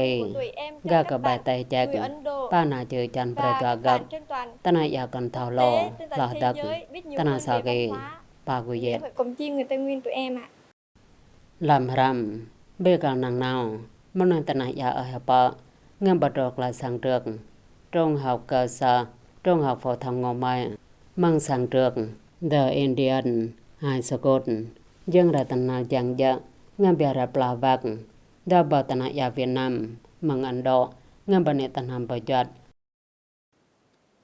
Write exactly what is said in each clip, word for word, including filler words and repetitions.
Saki, gah kơ ƀai teh ček, pă ană čư̆ čan brơi dua găp, tơnah ia kăn thâo lô, hloh dăk, tơnah Saki, pă gui yet. Lăm hrăm, ƀơi kơnang nao, mơnuih tơnah ia ơi hơpă, ngă ƀă truh klass sang trưk, trung học cơ sở, trung học phổ thông Ngô Mây, mơ̆ng sang trưk The Indian High School, jing rai tơhnal jang djă, ngă biă rai plah wăk, dua ƀô̆ tơnah ia Việt Nam, mơ̆ng Ấn Độ, ngă ƀă nĕ tơhnal pơjuăt.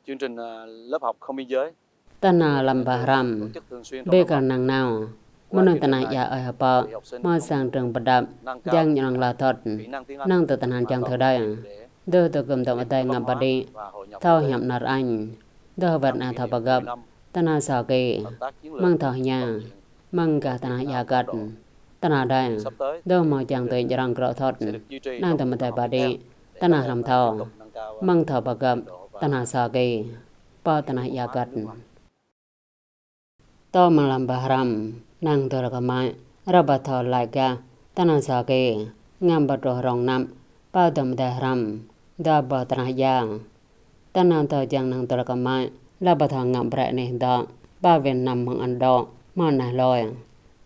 Chương trình, à, lớp học không biên giới. Tơhnal lăm ƀah hrăm, ƀơi kơnang nao, mơnuih tơnah ia ơi hơpă, mơ̆ng sang trưk pơdăp, jang ñu năng lă thot, năng tơ tơhnal jang thơ đai, dô̆ tơ gum dŏ adai ngă pơđĭ, thâo hiăp năr añ, dô̆ wơ̆t anai thâo pơgăp, tơnah Saki, mơ̆ng thâo hiam, mơ̆ng gah tơnah ia kăt, tơnah đai, dô̆ hmâo jang tui jrăng krŏ thot, năng tơ mơdai pơđĭ, tơnah hrăm thâo, mơ̆ng thâo pơgăp, tơnah Saki, pơ tơnah ia kăt. Tơ mơ̆ng lăm ƀah hrăm, năng dôl kơmăi, rơbah thâo laĭ gah, tơnah Saki, ngă ƀă truh rong năm, pơ dŏ mơdai hrăm, dua ƀô̆ tơnah ia. Tơnah thâo jang năng dôl kơmăi, lă ƀă thâo ngă brơi anih dŏ, pơ Việt Nam mơ̆ng Ấn Độ, mơ̆ng anai hloi.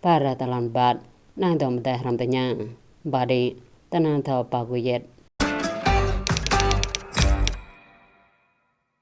Pă rai tơlăn ƀat, năng dŏ mơdai hrăm tơña, pơđĭ, tơnah thâo pă gui yet.